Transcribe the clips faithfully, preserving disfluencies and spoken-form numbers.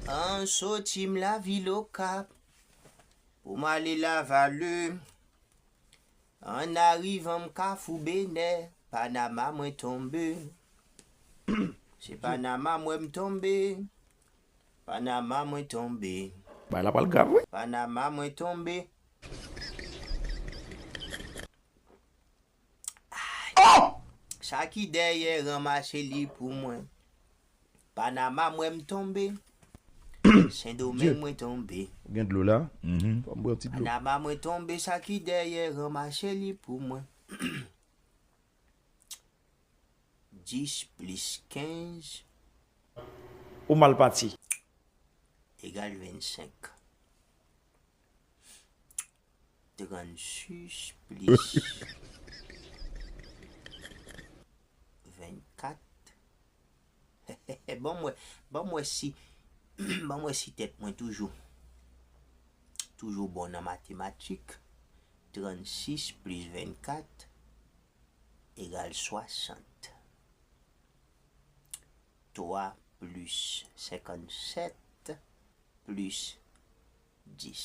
An soti m lavil Okap pou m ale Lavale. An arivan m Kafou Benè, Panama mwen tonbe. Se Panama mwen m tonbe. Panama mwen tonbe. Bay la pral grav, wi. Panama mwen tonbe. Oh! Sa ki dèyè ranmase li pou mwen. Panama mwen m tonbe. Sendomeng mwen tonbe. Ou gen dlo la? Mhm. Fò m bwè yon ti dlo. Panama mwen tonbe, sa ki dèyè ranmase li pou mwen. Dis plis kenz. Ou mal pati. Egal vennsenk. Trannsis plis vennkat. Ban m wè, ban m wè si, ban m wè si tèt mwen toujou, toujou bon nan matematik. Trannsis plis vennkat egal swasant. Twa plis senkannsèt plis dis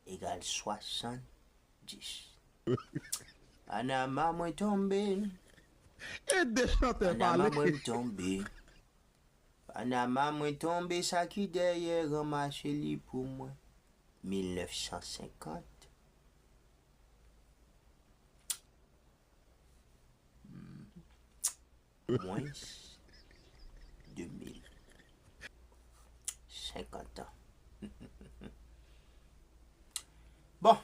egal swasanndis. Panama mwen tonbe. Ede chantè Panama pale. Mwen tonbe. Panama mwen tonbe, sa ki dèyè ranmase li pou mwen. Mil nèf san senkant. Mwens de mil. Senkant an. Bon.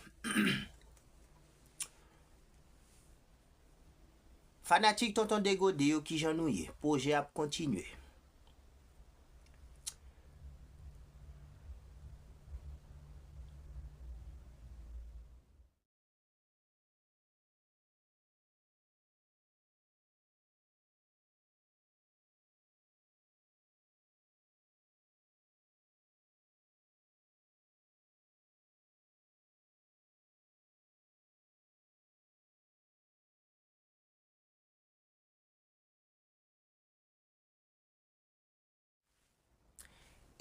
Fanatik Tonton Degode yo, kijan nou ye? Pwojè ap kontinye.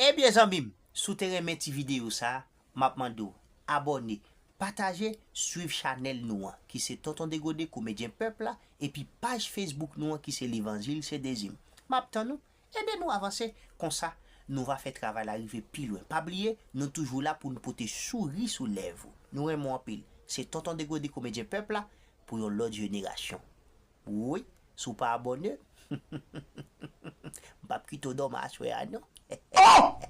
Ebyen zanmi m, si w te renmen ti videyo sa a, m ap mande w abòne, pataje, swiv chanèl nou an, ki se Tonton Degode Komedyen Pèp la, epi paj Facebook nou an, ki se Levanjil se Dezi m. M ap tann ou, ede nou avanse, konsa nou va fè travay la rive pi lwen. Pa bliye, nou toujou la pou n pote souri sou lèv ou. Nou renmen w anpil. Se Tonton Degode Komedyen Pèp la pou yon lòt jenerasyon. Wi, si w pa abòne, m p ap kite w dòmi aswè a non. Oh!